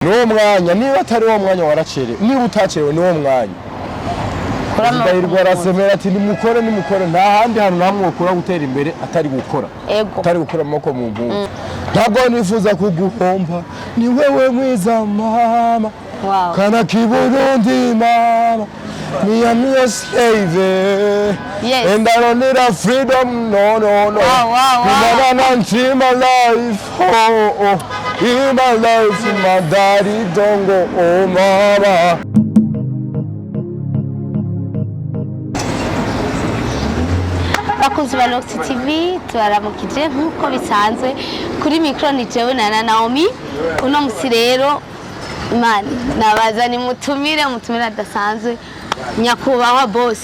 Niwo mwanya. Niba atari wo mwanya, waracerewe. Niba utacerewe, niwo mwanya. Kura amaboko Ndahirwa mu mpuzu. Arasemera ati: "Nimukore, nimukore." Nta handi hantu namwe wokura gutera imbere atari gukora, atari gukura amaboko mu mpuzu. Ntabwo nifuza kuguhomba, ni wewe mwiza mama. Kana kiburundi mama. Me am your slave. And I don't need a freedom, no, no, no. Na, na, na, in my life, oh, oh. In my life, my daddy don't go, oh, mama. Bakunzi ba Nox TV, turaramukije nk'uko bisanzwe. Kuri mikoro ni jewe na Naomi. Uno musi rero Imana nabaza ni mutumire, mutumire adasanzwe, nyakubahwa boss.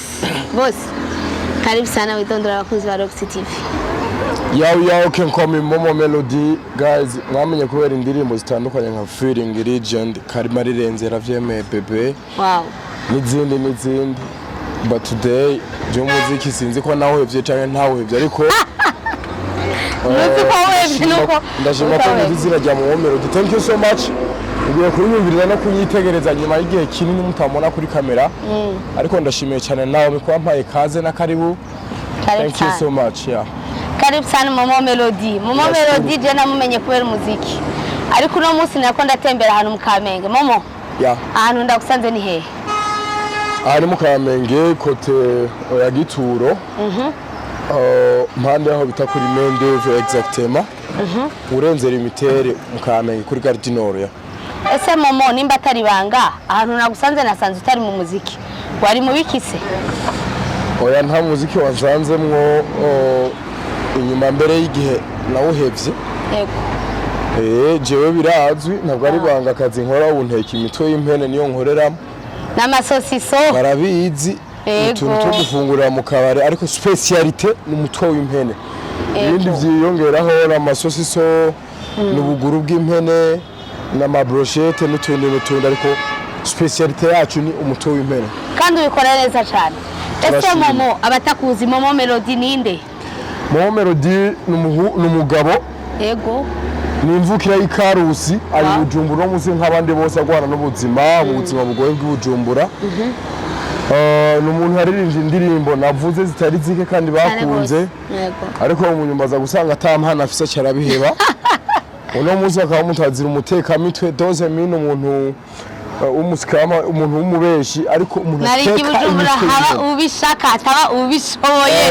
Boss, karibu sana, witondera abakunzi ba Nox TV. Yo, yo, can call me Momo Melody. Guys, mwamenye kubera indirimbo zitandukanye nka Feeling Legend, Karima Rirenze, Ravyemeye Bebe, n'izindi n'izindi. But today, je muziki sinzi ko nawuhevye canke ntawuhevye, ariko Nuzi ko wevye nuko ndashima ko utawuhevye. muzi izina rya Momo Melody. Thank you so much. Ugiye kunyumviriza no kunyitegereza nyuma y'igihe kinini mutamubona kuri kamera, ariko ndashimiye cyane nawe kuba mpaye kaze na karibu. Karibu Thank you sana. so much, yeah. Karibu sana, Momo Melody. Momo Nashukuru. Melody je namumenye kubera umuziki, ariko uno munsi nako ndatembera ahantu mu Kamenge. Momo, ahantu ndagusanze ni hehe? Aha ni mu Kamenge, côté ya Gituro, mpande yaho bita kuri Mendeve, exactement urenze limitere mu Kamenge kuri Gare du Nord, ya. Ese Momo, nimba atari ibanga, ahantu nagusanze nasanze utari mu muziki, wari mu biki se? Oya, nta muziki wasanzemwo. Inyuma mbere y'igihe nawuhevye. Jewe birazwi, ntabwo ari banga, akazi nkora ubu nteka imitwe y'impene, niyo nkoreramo. N'amasosiso. Barabizi. Utuntu two gufungurira mu kabari, ariko spécialité ni umutwe w'impene. Ibindi vyiyongeraho ni amasosiso, ni ubuguru bw'impene n'amabrochette n'utundi n'utundi, ariko spécialité yacu ni umutwe w'impene. Kandi ubikora neza cyane. Ese Turashima. Momo, abatakuzi, Momo Melody ninde? Momo Melody ni umugabo, ni imvukira y'Ikarusi, ari Bujumbura uno munsi nk'abandi bose, agwana n'ubuzima, ubuzima bugoye bw'Ibujumbura. Ni umuntu yaririmbye indirimbo navuze zitari zike kandi Cyane bakunze, rwose. Ariko mu nyuma aza gusanga ata mpano afise, acarabiheba. Uno munsi bakaba bamutazira umutekamitwe doze mine, umuntu w'umusikama, umuntu w'umubeshi, ariko umuntu Nari ateka Bujumbura imitwe haba y'impene. ubishaka, hataba ubishoboye,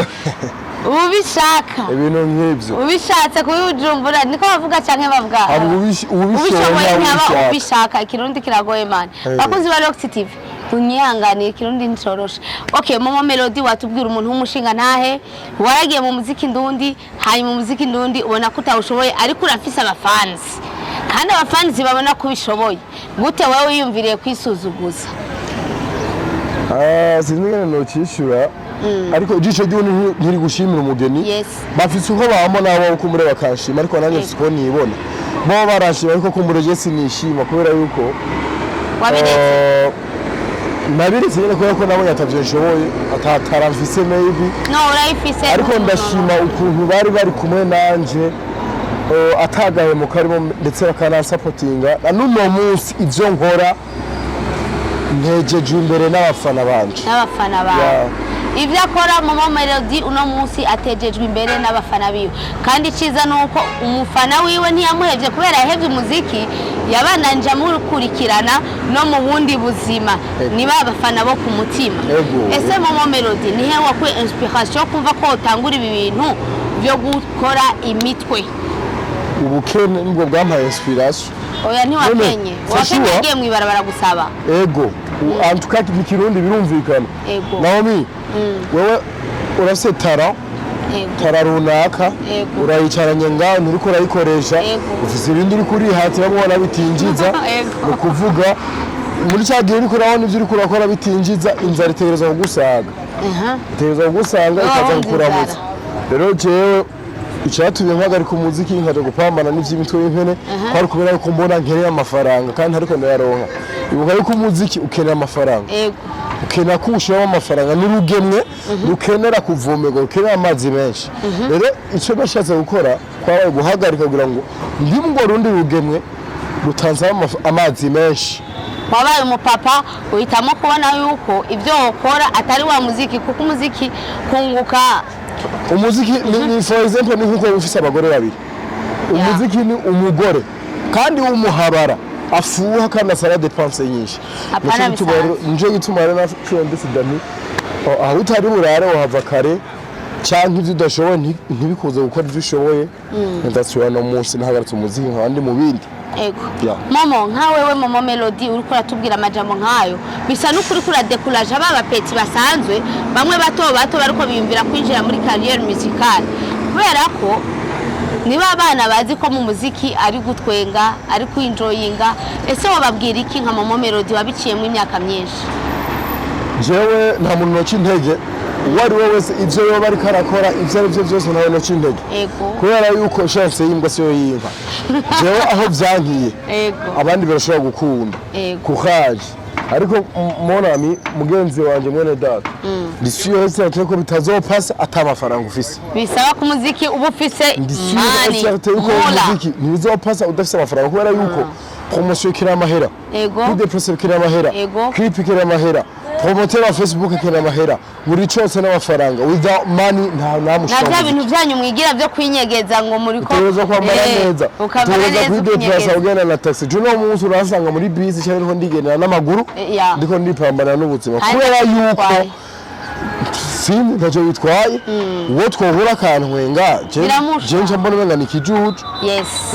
ubishaka. Ibintu nk'ivyo. Ubishatse kubibujumbura, niko bavuga canke bavuga? Haba ubishoboye, ubishoboye, ntaba ntaba ubishaka. Ubishaka. Ikirundi kiragoye mani. Bakunzi ba Rock TV, munyihanganiye, ikirundi nticoroshe. Okay, Momo Melody, watubwira umuntu w'umushinga ntahe waragiye mu muziki ndundi, hanyuma umuziki ndundi ubona ko utawushoboye, ariko urafise abafanzi, kandi abafanzi babona ko ubishoboye. Gute wowe wiyumviriye kwisuzuguza? Ah, sinzi ingene nocishura, ariko ijisho ry'undi ntiri gushimira umugeni. Bafise uko bambona bo, kumbure bakanshima, ariko nanjye mfise uko nibona. Bo baranshima, ariko kumbure je sinishima kubera yuko Wabiretse? Nabiretse nyene kubera ko nabonye atavyo nshoboye, atatara mfise maybe. No, urayifise. Ariko No, no, no. ndashima ukuntu bari kumwe nanje, atagahemo karimo, ndetse bakanansapotinga. Na n'uno munsi ivyo nkora ntegeje imbere n'abafana banje. N'abafana bawe. Ibyo akora Momo Melody uno munsi atejejwe imbere n'abafana biwe, kandi icyiza ni uko umufana wiwe ntiyamuhevye kubera yahevye umuziki, yabananje amukurikirana no mu bundi buzima. Ni ba bafana bo ku mutima. Ese Momo Melody, nihe wakuye inspiration yo kumva ko utangura ibi bintu byo gukora imitwe? Ubukene nibwo bwampaye inspiration. Oya, ntiwakenye. None, Wakenye for sure. ugiye mu ibarabara gusaba? Ego, en tout cas mu Kirundi birumvikana. Naomi, wewe urafise tara, tara runaka, urayicaranye ngaho, nturiko urayikoresha. Ufise ibindi uriko urihatira ubona bitinjiza. Ni ukuvuga muri cya gihe uriko urabona ibyo uriko urakora bitinjiza, inzara itegereza kugusaga, itegereza kugusanga, Wowe ikaza wumva kukuramutsa. inzara. Rero jewe icyatumye mpagarika umuziki nkaja gupambana n'ivy'imitwe y'impene kwari kubera yuko mbona nkeneye amafaranga kandi ariko ndayaronka. Ibuka yuko umuziki ukeneye amafaranga, ukenera ko uwushiramo amafaranga, n'urugemwe rukenera kuvomerwa, rukenera amazi menshi. Rero icyo nashatse gukora kwabaye guhagarika kugira ngo ndimwo rundi rugemwe. Rutanzeho amazi menshi. Wabaye umupapa, uhitamo kubona yuko ibyo wokora atari wa muziki, kuko umuziki kunguka. Umuziki ni, for example, ni nkuko ufise abagore babiri. Umuziki ni umugore kandi w'umuhabara, afuha kandi asaba dépenses nyinshi. Apana. Nico gituma rero naciye ndécida nti: "Oh, aho utari burare wahava kare, canke ivyo udashoboye ntibikuze gukora ivyo ushoboye." Ndasubira no munsi nahagaritse umuziki, nkaba ndi mu bindi. Ego. Yeah. Momo, nka wewe Momo Melody, uriko uratubwira amajambo nkayo, bisa n'ukuri kuradécourager ba bapetits basanzwe, bamwe bato bato bariko biyumvira kwinjira muri carrière musicale, kubera ko niba abana bazi ko mu muziki ari gutwenga, ari kwinjoyinga. Ese wababwira iki nka Momo Melody wabiciyemo imyaka myinshi? Jewe nta muntu noca intege uwo ari we wese, ivyo yoba ariko arakora, ivyo ari vyo vyose, ntawe noca intege, kubera yuko chance y'imbwa siyo y'inka. Jewe aho vyankiye, abandi barashobora gukunda. Courage. Ariko mon ami, mugenzi wanje, mwene data, ndi sûr certain ko bitazopasa ata amafaranga ufise. Bisaba ko umuziki uba ufise Ndi sûr money certain yuko mula. umuziki ntibizopasa udafise amafaranga, kubera yuko promotion ikiri amahera, kwidepresse ikiri amahera, clip ikiri amahera, promoteur wa Facebook ikiri amahera, buri cose n'amafaranga. Without money nta Na namushobora. bya bintu byanyu mwigira byo kwinyegeza ngo muri ko Utegerezwa kwambara neza, ukambara utegerezwa neza, kwidéplaça, ukinyegeza. ugenda na taxi. Uno munsi urasanga muri bisi cyangwa ndiko ndigendera n'amaguru, ndiko ndipambana n'ubuzima, Kandi kubera ntacyo yuko bitwaye. Sinzi, ntacyo bitwaye. Uwo twohura akantwenga, Biramusha. je nca mbona umenga ni ikijuju.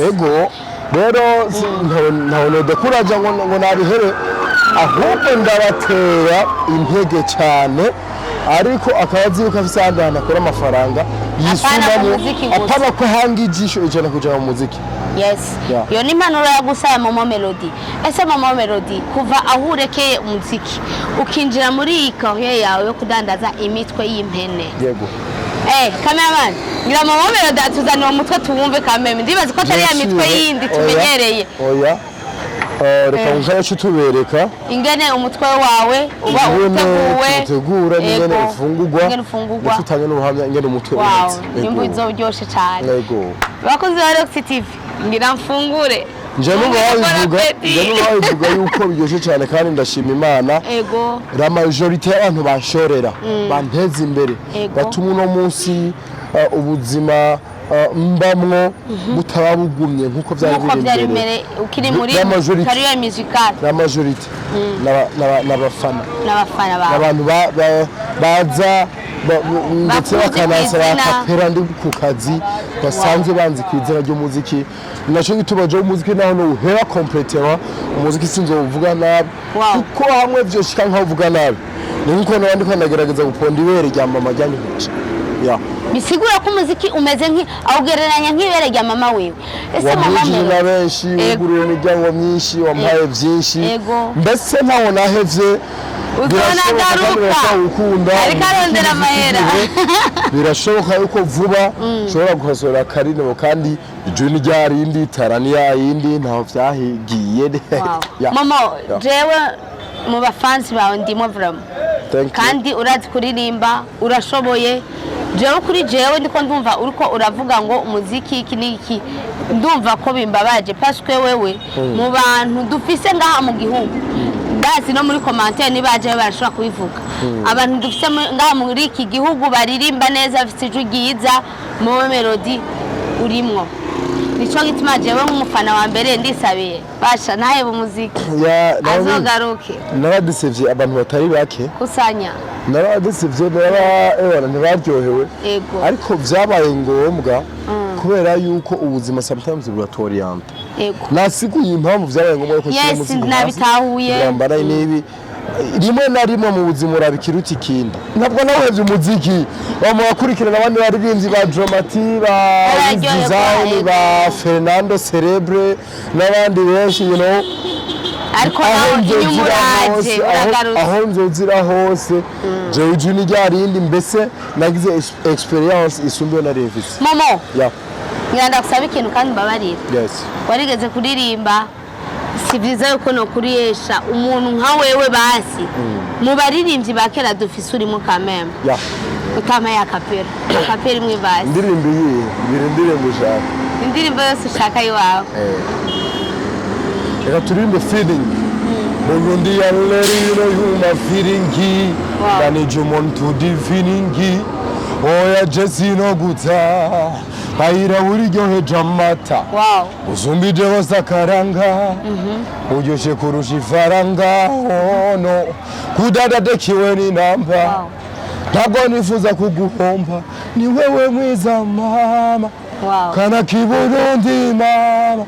Ego rero, ntawe nodécourager ngo nabihere, ahubwo ndabatera intege cyane, ariko akaba azi yuko afise ahandi hantu akura amafaranga Apana yisumamwo. mu muziki gusa. Apana ko hanga ijisho 100% mu muziki. Yeah. Iyo ni impanuro yagusaye Momo Melody. Ese Momo Melody, kuva aho urekeye umuziki ukinjira muri iyi carrière yawe yo kudandaza imitwe y'impene, Yego. Cameraman, ngira Momo Melody atuzanira umutwe tuwumve kameme. Ndibaza ko atari ya mitwe yindi Oya, tumenyereye. Oya. Reka nkaca tubereka ingene umutwe wawe uba ingene uteguwe. tuwutegura n'ingene ufungurwa, Ingene ufungurwa. ndetse utange n'ubuhamya ingene umutwe umeze. Nimba izoryoshe cyane. Yego. Bakozi ba Rock TV, ngira mfungure. Nje Mfungure, n'ubu bon babivuga, appétit. nje n'ubu babivuga yuko biryoshye cyane, kandi ndashima Imana. La majorité y'abantu banshorera, banteza imbere, batuma uno munsi ubuzima mbamwo butaba bugumye nkuko byari Nk'uko biri byari imbere. imbere ukiri muri La majorité. carrière musicale. La majorité n'abafana. N'abafana bawe. Abantu baza ndetse Bakuzi bakanasaba kw'izina. a cappella ndi ku kazi, basanzwe banzi ku izina ry'umuziki. Naco gituma jewe umuziki naho nuhera complètement, umuziki sinzovuga nabi, kuko hamwe vyoshika nkavuga nabi, ni nkuko naba ndiko ndagerageza guponda ibere rya mama ryanyoheje ya. Bisigura ko umuziki umeze nki awugereranya nk'ibere rya mama wiwe. Ese mama Wamujije na Melody, benshi, wuguruye imiryango myinshi, wampaye vyinshi. Mbese ntawo nahevye. Birashoboka kandi Uzonagaruka. birashobora gukunda. Ariko arondera amahera. Birashoboka yuko vuba nshobora gukosorera akaririmbo, kandi ijwi ni rya rindi, tara ni ya yindi, ntaho vyahigiye. Yeah. Mama, Yeah. jewe mu bafansi bawe ndimo vraiment. Thank you. Kandi urazi kuririmba, urashoboye. Jewe kuri jewe ndiko ndumva uriko uravuga ngo umuziki iki n'iki, ndumva ko bimbabaje, parce que wewe mu bantu dufise ngaha mu gihugu, ndazi no muri commentaire nibaje barashobora kubivuga, abantu dufise ngaha muri iki gihugu baririmba neza, bafise ijwi ryiza, Momo Melody urimwo. Nico gituma jewe nk'umufana wa mbere ndisabiye basha ntahebe umuziki, Ya, azogaruke. Naradisevye abantu batari bake. Kusanya. Naradisevye, nara ewana ntibaryohewe. Ariko vyabaye ngombwa kubera yuko ubuzima sometimes buratorienta. Nasiguye impamvu vyabaye ngombwa yuko nshyira umuziki hasi, Nabitahuye. kugira mbara n'ibi. Rimwe na rimwe mu buzima urabikira ikindi. Ntabwo nawuhevye umuziki, bamubakurikirana abandi baririmbyi ba Dromati, ba Bararyoherwa, Design, ba Fernando Cerebre n'abandi benshi. Ariko Aho nawe inyuma nzozira uraje, hose, uragarutse. Aho nzozira hose, jewe ijwi ni rya rindi. Mbese nagize experience isumbuye nari mfise. Momo, Yeah. ngira ndagusaba ikintu kandi mbabarira. Yes. Warigeze kuririmba, si byiza yuko nokuriyesha umuntu nka wewe, basi mu baririmbyi ba kera dufise urimo kameme, utampaye a cappella, a cappella imwe basi. Indirimbo iyihe? Mbwira indirimbo ushaka. Indirimbo yose ushaka iwawe. Reka turirimbe feeling. Burundi lady, you know you my feeling. I need you want to the feeling. Oya jesi no guta ayira uryoheje amata. Usumbije hose akaranga, uryoshe kurusha ifaranga. Oh no, kudadadekiwe n'inamba. Ntabwo nifuza kuguhomba, ni wewe mwiza mama. Kana kiburundi mama.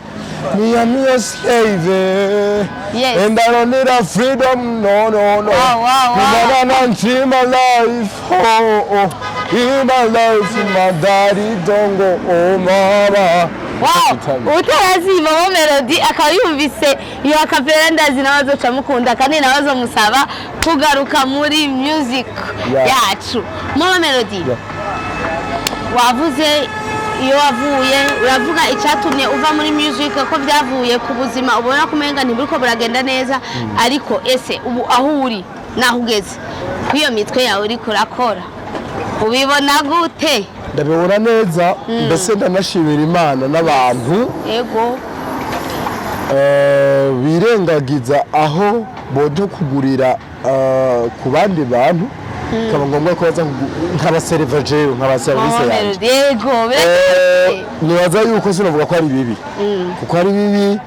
Me I'm your slave. And I don't need a freedom, no, no, no. Wow. No, no, no, in my life, oh, oh. In my life, my daddy don't go, oh, mama. Wow, utarazi Momo Melody akaba yumvise iyo a cappella, ndazi nawe azoca mukunda kandi nawe azomusaba kugaruka muri music yacu. Momo Melody, wavuze iyo wavuye, uravuga icyatumye uva muri music, ko byavuye ku buzima ubona ko umenga ntiburiko buragenda neza. Ariko ese ubu aho uri naho ugeze kw'iyo mitwe yawe uriko urakora, ubibona gute? Ndabibona neza, mbese ndanashimira Imana n'abantu birengagiza aho boje kugurira ku bandi bantu, bikaba ngombwa ko baza nk'abaserva jewe, nkaba service Momo yanjye. Melody, yego, birakeye. Nibaza yuko sinavuga ko ari bibi, kuko ari bibi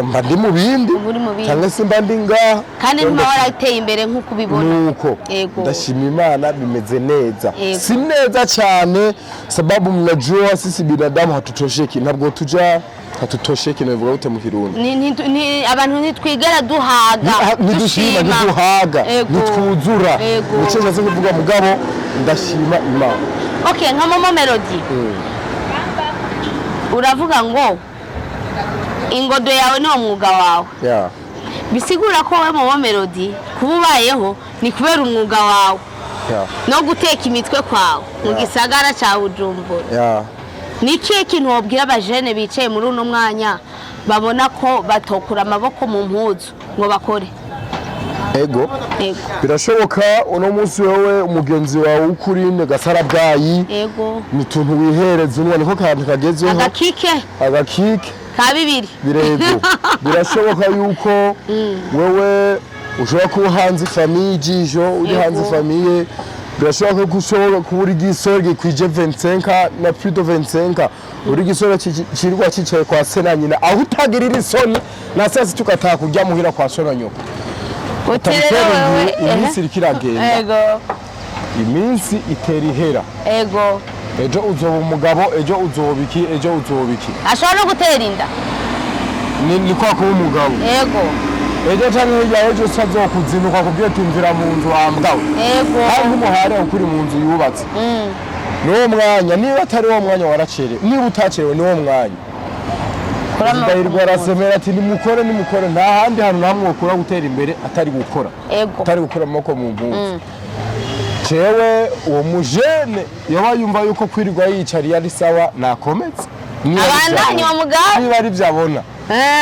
mba ndi mu bindi. Uba uri mu bindi. Cyangwa se mba ndi ngaha. Kandi ntuma warateye imbere nk'uko ubibona. Nuko ndashima Imana, bimeze neza. Si neza cyane, sababu mnajua sisi binadamu hatutosheki, ntabwo tuja hatutosheki, nabivuga gute mu Kirundi? Abantu ntitwigera duhaga. Ntidushima, Dushima. ntiduhaga, ntitwuzura. Nicyo nshatse kuvuga, mugabo ndashima Imana. Okay, nka Momo Melody, uravuga ngo ingodo yawe niwo mwuga wawe. Bisigura ko wowe Momo Melody kuba ubayeho ni kubera umwuga wawe no guteka imitwe kwawe mu gisagara cya Bujumbura. Ni ikihe kintu wabwira abajene bicaye muri uno mwanya babona ko batokura amaboko mu mpuzu ngo bakore? Ego. Birashoboka uno munsi wowe umugenzi wawe ukuri gasarabwayi, ni utuntu wihereza unwa, niko kantu kagezweho. Agakike. Agakike. Ka bibiri. Birego, birashoboka yuko wewe ushobora kuba hanze famille ijisho uri hanze famille. Birashoboka ko ushobora kuba uri igisore gikwije 25 na plus de 25, uri igisore cirirwa cicaye kwa se na nyina, aho utagirira isoni na saa sita ugataha kurya muhira kwa so na nyoko. Uti rero wewe Iminsi iriko iragenda. Iminsi itera ihera. Ejo uzoba umugabo, ejo uzoba iki, ejo uzoba iki. Ashobora no gutera inda. Ni kwa kuba umugabo. Ejo canke hirya ejo usazokuzinuka kubwiye tumvira mu nzu wambwawe. Kandi umuhare ukuri mu nzu yubatse niwo mwanya, niba atari wo mwanya waracerewe, niba utacerewe niwo mwanya. Kura amaboko Ndahirwa mu mpuzu. arasemera ati nimukore, nimukore, nta handi hantu na hamwe wokura gutera imbere atari gukora, atari gukura amaboko mu mpuzu. Jewe uwo mujene yoba yumva yuko kwirirwa yiyicariye ari sawa, nakomeze. Niba ari Abandanye ivyo uwo mugambi. Niba ari byo abona,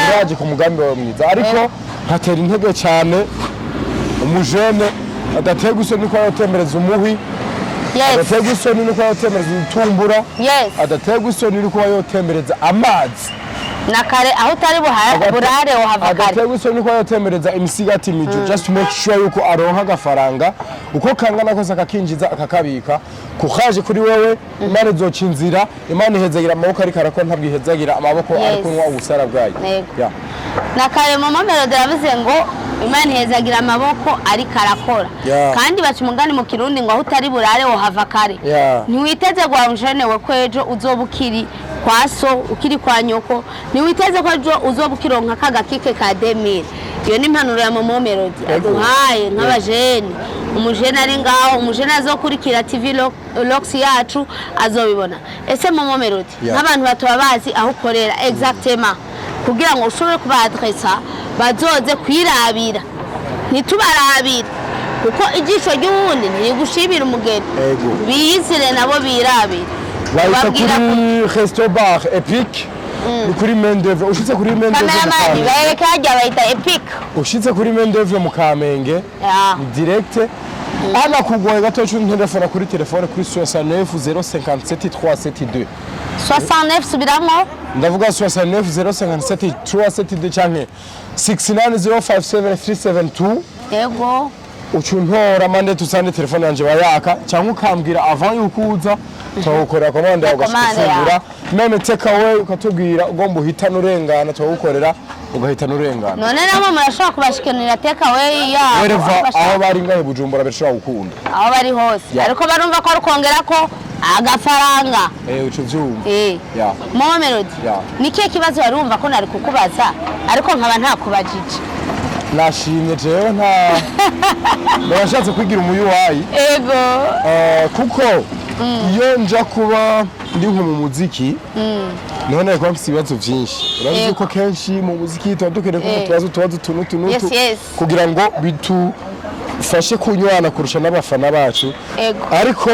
uraje ku mugambi wawe mwiza, ariko nkatera intege cyane umujene adaterwa isoni nuko yatembereza umuhwi, adaterwa isoni nuko yatembereza utumbura, adaterwa isoni nuko yotembereza amazi. Na kare aho utari burare wohava kare. Adaterwa isoni nuko yotembereza imisigati miju, just to make sure yuko aronka agafaranga uko kangana kose, akakinjiza, akakabika kukaje kuri wewe. Imana izoca inzira. Imana ihezagira amaboko ariko arakora, ntabwo ihezagira amaboko ari kunywa ubusara bwayo. Na kare Mama Melody aravuze ngo Imana ihezagira amaboko ariko arakora. Kandi baca umugani mu Kirundi ngo aho utari burare wohava kare. Ntiwiteze gwa mujene we ko ejo uzoba ukiri kwa so, ukiri kwa nyoko. Ntiwiteze ko ejo uzoba ukironka kagakike ka 2000. Iyo ni impanuro ya Momo Melody aduhaye nk'abajene. Umujene ari ngaho, umujene azokurikira TV Lox yacu azobibona. Ese Momo Melody, nk'abantu batoba bazi aho ukorera exactement, kugira ngo ushobore kuba adressa bazoze kwirabira, ntitubarabire, kuko ijisho ry'uwundi ntirigushimira umugeni. Biyizire nabo birabire. Bahita Ubabwira kuri Resto Bar Epic, ni kuri main d'oeuvre. Ushitse kuri main d'oeuvre mu Kameramani, Kamenge. bereke harya bayita Epic. Ushitse kuri main d'oeuvre mu Kamenge, ni direct anakugoye gato cyo telefone, kuri telefone kuri 69 057 372. 69, subiramwo. Ndavuga 69 057 372 canke 69 057 372. Uca untora mande tusande, telefone yanje bayaka, cyangwa ukambwira avant yuko uza, tukagukorera commande yawe, ugashika Commande. ufungura. Même take away, ukatubwira ugomba uhitana urengana, tukagukorera ugahitana urengana. None namwe murashobora kubashikanira take away yabo? Wherever aho bashaka. Aho bari ngahe Bujumbura birashobora gukunda. Aho bari hose. Ariko barumva ko ari ukongera ko agafaranga. Uca uvyumva. Momo Melody, ni kihe kibazo wari wumva ko nari kukubaza ariko nkaba ntakubajije? Nashimye jewe, nta ndabashatse kwigira umuyuwayi. Kuko iyo nja kuba ndi nko mu muziki, niho nari kuba mfise ibibazo vyinshi. Urabizi ko kenshi mu muziki tuba dukeneye ko tubazo utubazo utu n'utu n'utu kugira ngo bitufashe kunywana kurusha n'abafana bacu. Ariko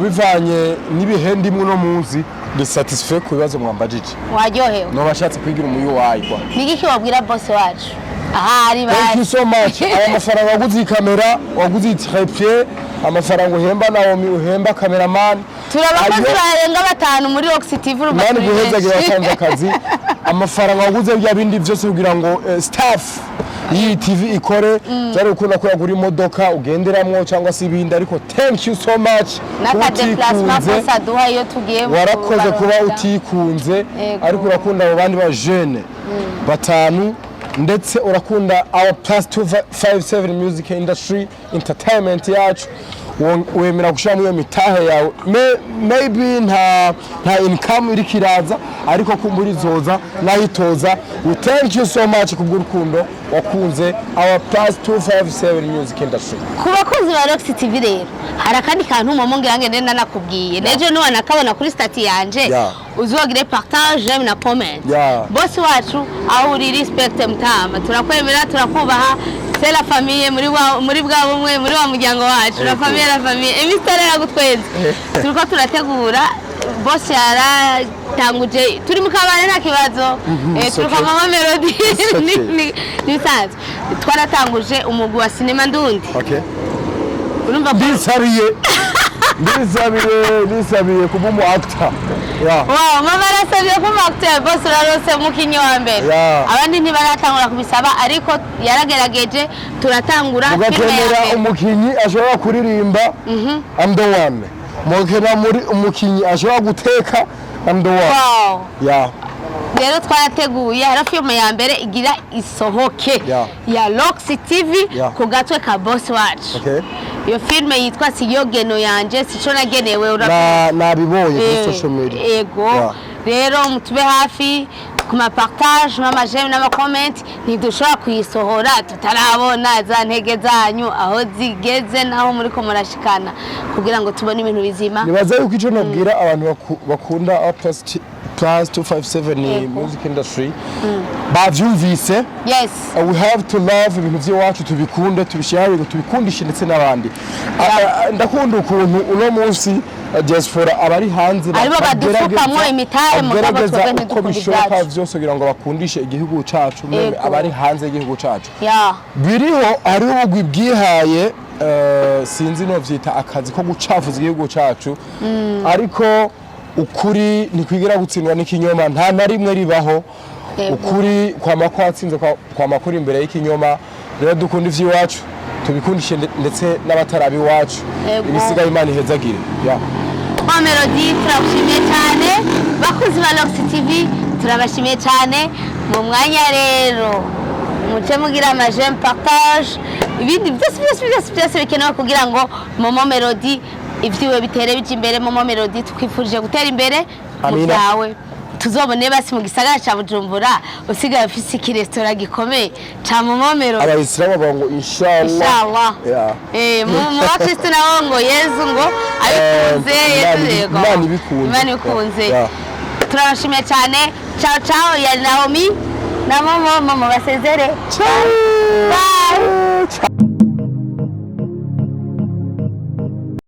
bivanye n'ibihe ndimwe uno munsi, ndi satisfait ku bibazo mwambajije. Waryohewe. No bashatse kwigira umuyuwayi kwa. Ni igiki wabwira boss wacu ahari? Thank you Bari so much. Aya mafaranga waguze iyi kamera, waguze iyi trépied, amafaranga uhemba Naomi, uhemba cameraman. Turi abakozi Ayo- barenga batanu muri Rox TV, urumva Imana turi iguhezagire, benshi. watanze akazi. Amafaranga waguze bya bindi byose kugira ngo staff y'iyi TV ikore, byari gukunda ko yagura imodoka ugenderamwo cyangwa se ibindi, ariko thank you so much kuba N'akadéplacement utikunze. kose aduha iyo tugiye Warakoze kuba kubarondera. utikunze, ariko urakunda abo bandi ba jeune batanu, ndetse urakunda our Plus 257 music industry entertainment yacu. Wemera gushyiramo iyo mitahe yawe. Maybe nta income iriko iraza, ariko kumbura izoza nayitoza. We thank you so much kubw'urukundo wakunze our Plus 257 music industry. Ku bakozi ba Rox TV rero, hari akandi kantu momo ngira ngo nenda nakubwiye nejo niwanakabona kuri statut yanje, uzogire partage, j'aime na comment. Boss wacu, aho uri, respect mutama, turakwemera, turakubaha, c'est la famille, muri bwa bumwe, muri wa muryango wacu, la famille, la famille. Emisitare yagutwenze, turiko turategura, boss yaratanguje, turi mu kabare nta kibazo. It's turi kwa okay. Mama Melody. It's okay. Nibisanzwe, twaratanguje umugwi wa sinema ndundi. Urumva ko Ndisabiye kuba umu actor, yeah. Wow, mama arasabye ko acteur, boss urarose umukinyi wa mbere. Abandi ntibaratangura kubisaba, ariko yaragerageje, turatangura filime ya Mugakenera mbere. umukinyi ashobora kuririmba, I'm the one. Mugakenera muri umukinyi ashobora guteka, I'm the one. Yeah. Rero twarateguye, hari filime ya mbere igira isohoke ya Rox TV ku gatwe ka boss wacu. Iyo filime yitwa Siyo Geno Yanje, sico nagenewe. Nabibonye kuri social media. Ego. Rero mutube hafi ku ma partage n'ama j'aime n'ama comment. Ntidushobora kuyisohora tutarabona za ntege zanyu aho zigeze naho muriko murashikana, kugira ngo tubone ibintu bizima. Nibaza yuko icyo nabwira abantu bakunda A Plus Plus 257 music industry bavyumvise. We have to love ibintu by'iwacu, tubikunde, tubishyire hamwe, tubikundishe ndetse n'abandi. Ndakunda ukuntu uno munsi diaspora abari hanze Aribo badufukamwo imitahe, mugabo bagerageza twebwe uko ntidukunda bishoboka ibyacu. vyose kugira ngo bakundishe igihugu cacu, même abari hanze y'igihugu cacu. Biriho, hariho ubugwi bwihaye, sinzi no vyita akazi ko gucafuza igihugu cacu, ariko ukuri ntikwigera gutsindwa n'ikinyoma, nta na rimwe ribaho. Ukuri kwama kwatsinze, kwama kuri imbere y'ikinyoma. Rero dukunda ivy'iwacu, tubikundishe ndetse n'abatarabi iwacu. Ibisigaye Imana ihezagire, yeah. Kwa Melody, turagushimiye cyane. Bakunzi ba Rox TV, turabashimiye cyane. Mu mwanya rero muce mugira ama j'aime, partage, ibindi byose byose byose byose bikenewe kugira ngo Momo Melody ibyiwe bitere bija imbere. Momo Melody, tukwifurije gutera imbere mu Amina. byawe, tuzobone basi mu gisagara ca Bujumbura usigaye ufise ikiresitora gikomeye ca Momo Melody. Abayisilamu bavuga ngo inshallah. Inshallah. Yeah. Mu bakristo nabo ngo Yezu ngo abikunze. Imana Yezu, yego. Imana ibikunze. Imana ibikunze. Yeah. Turabashimiye cyane. Ciao ciao. Ya Naomi na Momo. Momo, basezere. Ciao. Bye. Ciao.